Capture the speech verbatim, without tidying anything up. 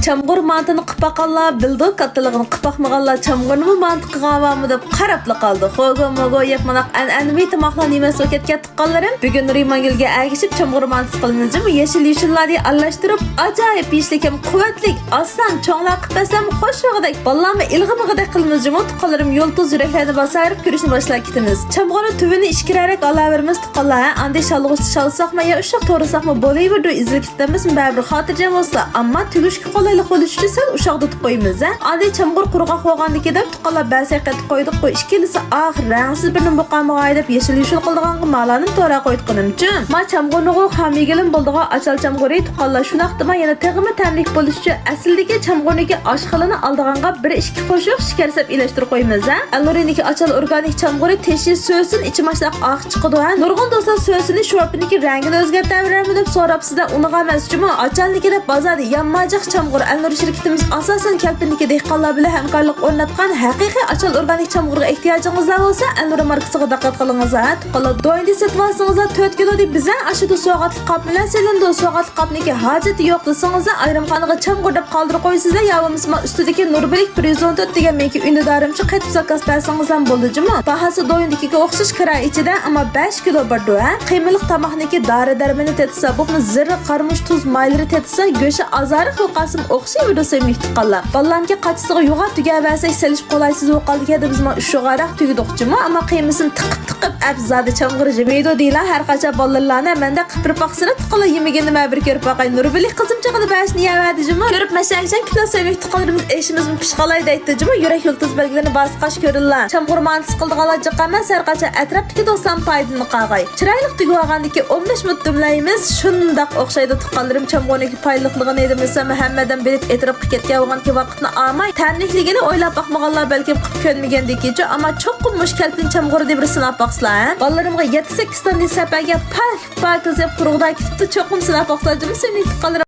چامغۇر مانتىنى قىپ باققانلار بىلىدۇ، كاتتىلىقىنى قىپ باقمىغانلار چامغۇرنىمۇ مانتا قىلغان بارمۇ دەپ قاراپلا قالدى. خوگو موگو يەپ مۇنداق ئەنئەنىۋى تاماقلارنى يېمەسمۇ كەتكەن تۇغقانلىرىم. بۈگۈن نۇرىمانگۈلگە ئەگىشىپ چامغۇر مانتىسى قىلىمىز جۇمۇ. يېشىل يوشۇللارنى ئارىلاشتۇرۇپ، ئاجايىپ يېيىشلىك ھەم قۇۋۋەتلىك، ئاسان، چوڭلار قىپ بەرسەم خۇش بولغۇدەك، بالىلارمۇ ئىلغىمىغۇدەك قىلىمىز جۇمۇ. تۇغقانلىرىم يۇلتۇز يۈرەكلەرنى باسارىپ كۈرۈشنى باشلاپ كېتىمىز. چامغۇرنىڭ تۈۋىنى ئىچكىرىرەك ئالاۋېرىمىز تۇغقانلار ھە. ئاندىن شالغۇچتا شالساقمۇ يا ئۇششاق تورىساقمۇ بولۇۋېرىدۇ، ئېزىلىپ كېتىمىز، بەرىبىر خاتىرجەم بولسا. ئەمما تۈگۈشكە قولايلىق بولۇش ئۈچۈن سەل ئۇششاقلىتىپ قويىمىز ھە. ئاندىن چامغۇر قۇرغاق بولغاندىن كېيىن توققانلار بەسەي قېتىپ قويدۇققۇ، ئىككىلىسى ئاخىر رەڭسىز بىرنى بولۇپ قالمىغاي دەپ يېشىل يوشۇل قىلىدىغانغا مالانىم تورا قويۇتقىنىمچۇ. ما چامغۇرنىغۇ خام يېگىلىمۇ بولىدىغان ئاچال چامغۇرى تۇغقانلار شۇنداقتىما يەنە تېخىمۇ تەملىك بولۇش ئۈچۈن ئەسلىدىكى چامغۇرنىڭكى ئاشخىلىنى ئالىدىغانغا بىر ئىككى قوشۇق شېكەر سەپ ئىلەشتۈرۈپ قويىمىز ھە. ئەلنۇرىنىڭكى ئاچال ئورگانىك چامغۇرى تېشى سۆسۈن ئىچى ماشۇنداق ئاق چىقىدۇ ھە. نۇرغۇن دوستلار سۆسىنى شورپىنىڭكى رەڭگىنى ئۆزگەرتەۋېرەممۇ دەپ سوراپسىز ھە، ئۇنىغا ئەمەس جۇمۇ. ئاچالنىڭكى دەپ بازاردا يانماجاق چامغۇر. ئەلنۇر شىركىتىمىز ئاساسەن كەلپىندىكى دېھقانلار بىلەن ھەمكارلىق ئورناتقان ھەقىقىي ئاچال ئورگانىك چامغۇرغا ئېھتىياجىڭىزلار بولسا، ئەلنۇر ماركىسىغا دىققەت قىلىڭىز ھە. تۇغقانلار، دويىندا سېتىۋالسىڭىزلار تۆت كىلو دەپ بىزە ئاشىدۇ، سوغاتلىق قاپ بىلەن سېلىنىدۇ. سوغاتلىق قاپنىڭكى ھاجىتى يوق دېسىڭىزلار، ئايرىمخانىغا چامغۇر دەپ قالدۇرۇپ قويىسىزلار يا بولمىسا ئۈستىدىكى نۇربىلىك بىر يۈز ئون تۆت دېگەن مېنىڭكى ئۈندىدارىمچە قېتىپ زاكاز بەرسىڭىزلار بولىدۇ جۇمۇ. باھاسى دويىنىدىكىگە ئوخشاش كىرا ئىچىدە، ئەمما بەش كىلو بېرىدۇ ھە. قىيمىلىق تاماقنىڭكى دارى دەرمىنى تېتىسا، بولۇپمۇ زىرى، قارىمۇچ، تۇز مايلىرى تېتىسا، گۆشى ئازراق بولۇپقالسىمۇ ئوخشىمىدۇ سۆيۈملۈك تۇغقانلار. بالىلارنىڭكى قاچىسىغا يوغان تۈگەۋەرسەك سېلىشىپ قولايسىز بولۇپ قالدىكەن دەپ بىزمۇ ئۇششۇقراق تۈگدۇقچىمۇ، ئەمما قىيمىسىنى تىقىپ تىقىپ ئەپ زادى چامغۇر جىمىيدۇ دېيىلا. ھەر قاچان بالىلارنى مەندە قىپ بېرىپ باقسىلا تۇغقانلار، يېمىگىننى مەن بىر كۆرۈپ باقاي. نۇربىلىك قىزىمچىغىنى بەشنى يەۋەردى جۇمۇ. كۆرۈپ مەشەگىچەن كۈتۈڭ سۆيۈملۈك تۇغقانلىرىمىز، ئېشىمىزمۇ پىشقالاي دەيتتى جۇمۇ. يۈرەك يۇلتۇز بەلگىلىرىنى باسقاچ كۆرۈڭلار. چامغۇر مانتىسى قىلىدىغانلار جىق ئەمەس، ھەر قاچان ئەتراپتىكى دوستلارمۇ پايدىلىنىپ قالغاي. چىرايلىق تۈگۈۋالغاندىن كېيىن ئون بەش مىنۇت دۈملەيمىز. شۇنداق ئوخشايدۇ تۇغقانلىرىم، چامغۇرنىڭكى پايدىلىقلىقىنى دېمىسەم ھەممىدىن بىلىپ ئېتىراپقا كەتكەن بولغانكى ۋاقىتنى ئالماي. تەملىكلىكىنى ئويلاپ باقمىغانلار بەلكىم قىپ كۆرمىگەندىكىنچۇ، ئەمما چوقۇم مۇشۇ كەلپىن چامغۇرىنى بىر سىناپ باقسىلا ھە. بالىلىرىمغا يەتتە سەككىز دانىنى سەپەرگە پاك پاكىز دەپ قۇرۇقدا كېتىپتۇ، چوقۇم سىناپ باقسىلا جۇمۇ سۆيۈملۈك تۇغقانلىرىم.